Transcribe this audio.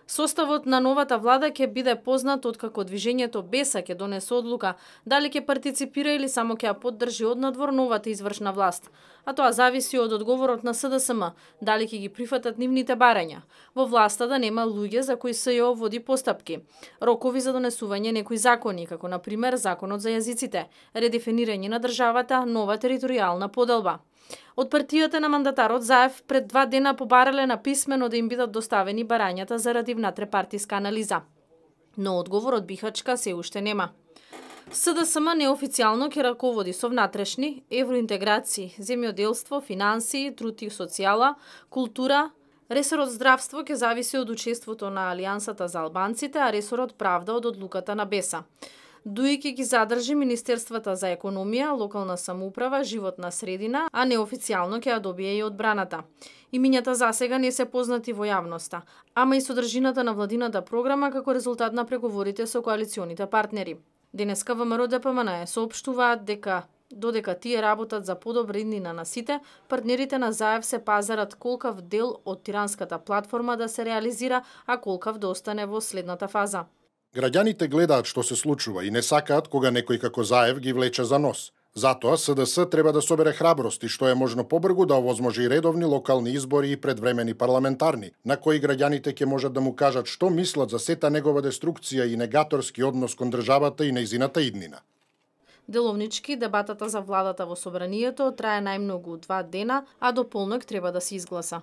Составот на новата влада ќе биде познат откако движењето Беса ќе донесе одлука дали ќе партиципира или само ќе ја поддржи однадвор новата извршна власт. А тоа зависи од одговорот на СДСМ, дали ќе ги прифатат нивните барања. Во власта да нема луѓе за кои СЈО води постапки, рокови за донесување некои закони, како на пример Законот за јазиците, редефинирање на државата, нова територијална поделба. Од партијата на мандатарот Заев пред 2 дена побарале на писмено да им бидат доставени барањата заради внатрепартиска анализа. Но одговор од Бихачка се уште нема. СДСМ неофицијално ќе раководи со внатрешни, евроинтеграции, земјоделство, финансии, труд и социјала, култура. Ресорот здравство ќе зависи од учеството на Алијансата за албанците, а ресорот правда од одлуката на Беса. ДУИ ќе ги задржи Министерствата за економија, локална самоуправа, животна средина, а неофицијално ќе ја добие и одбраната. Имињата засега не се познати во јавноста, ама и содржината на владината програма како резултат на преговорите со коалиционите партнери. Денеска ВМРО ДПМН соопштуваат дека додека тие работат за подобра иднина на сите, партнерите на Заев се пазарат колкав дел од тиранската платформа да се реализира, а колкав да остане во следната фаза. Граѓаните гледаат што се случува и не сакаат кога некој како Заев ги влече за нос. Затоа СДС треба да собере храброст и што е можно побргу да овозможи редовни локални избори и предвремени парламентарни, на кои граѓаните ќе можат да му кажат што мислат за сета негова деструкција и негаторски однос кон државата и нејзината иднина. Деловнички, дебатата за владата во собранието трае најмногу 2 дена, а до полнок треба да се изгласа.